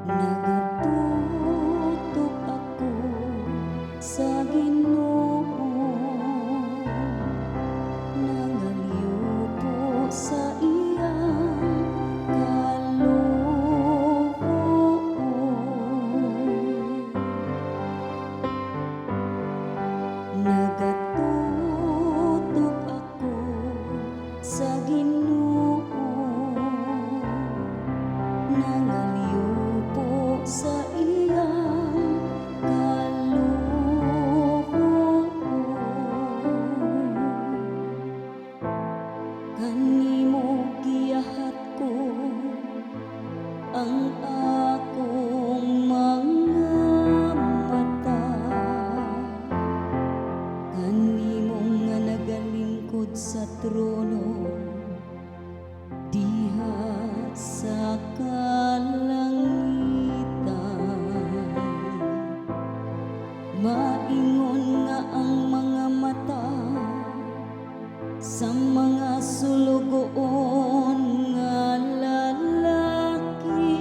Nagatutok ako sa Ginoo, nangaliwpo sa iyang kaluoy. Nagatutok ako sa Ginoo, nangaliwpo sa iyang kaluoy. Kanimo giyahat ko ang akong mga mata, kanimo nga nagalingkod sa trono diha sa kalangitan. Maingon nga ang mga mata sa mga sulugoon nga lalaki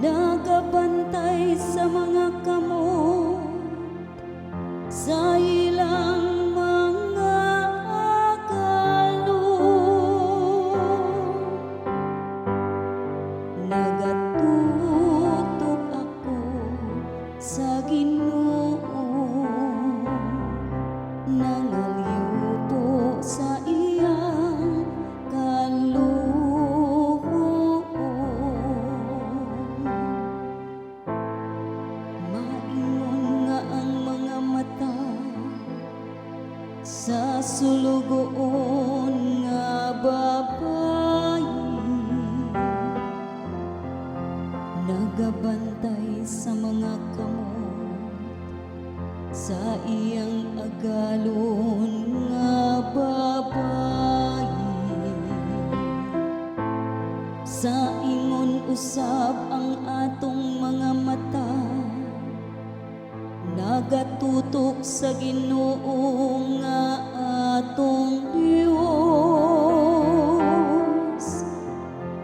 nagabantay sa mga kamot sa ilang mga agalo. Nagatutok ako sa Ginoo, nangaliwpo sa iyang kaluoy. Maingon nga ang mga mata sa sulugoon nga babayi nagabantay sa mga kamot sa iyang agalon nga babayi. Sa ingon usab ang atong mga mata nagatutok sa Ginoo nga atong Dios,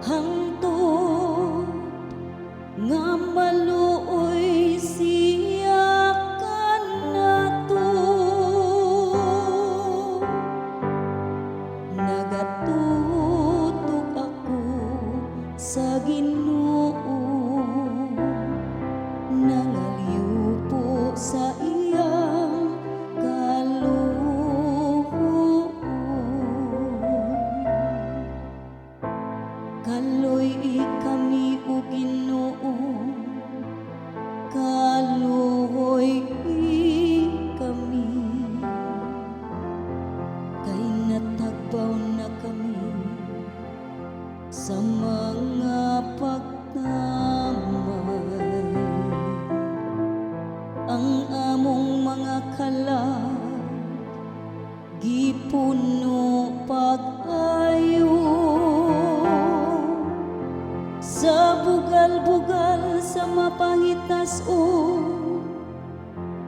hangtod nga maluoy siya kanato. Nagatutok ako sa Ginoo, nangaliwpo sa iyang kaluoy. Kaloy-i kami o Ginoo, kaloy-i kami, kay natagbaw na kami sa mga pagtamay. Ang among mga kalag gipuno pag-ayo sa bugal-bugal sa mapahitas-on,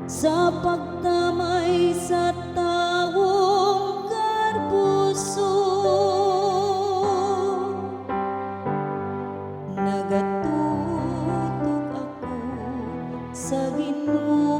sa pagtamay sa tawong garbuso. Nagatutok ako sa Ginoo.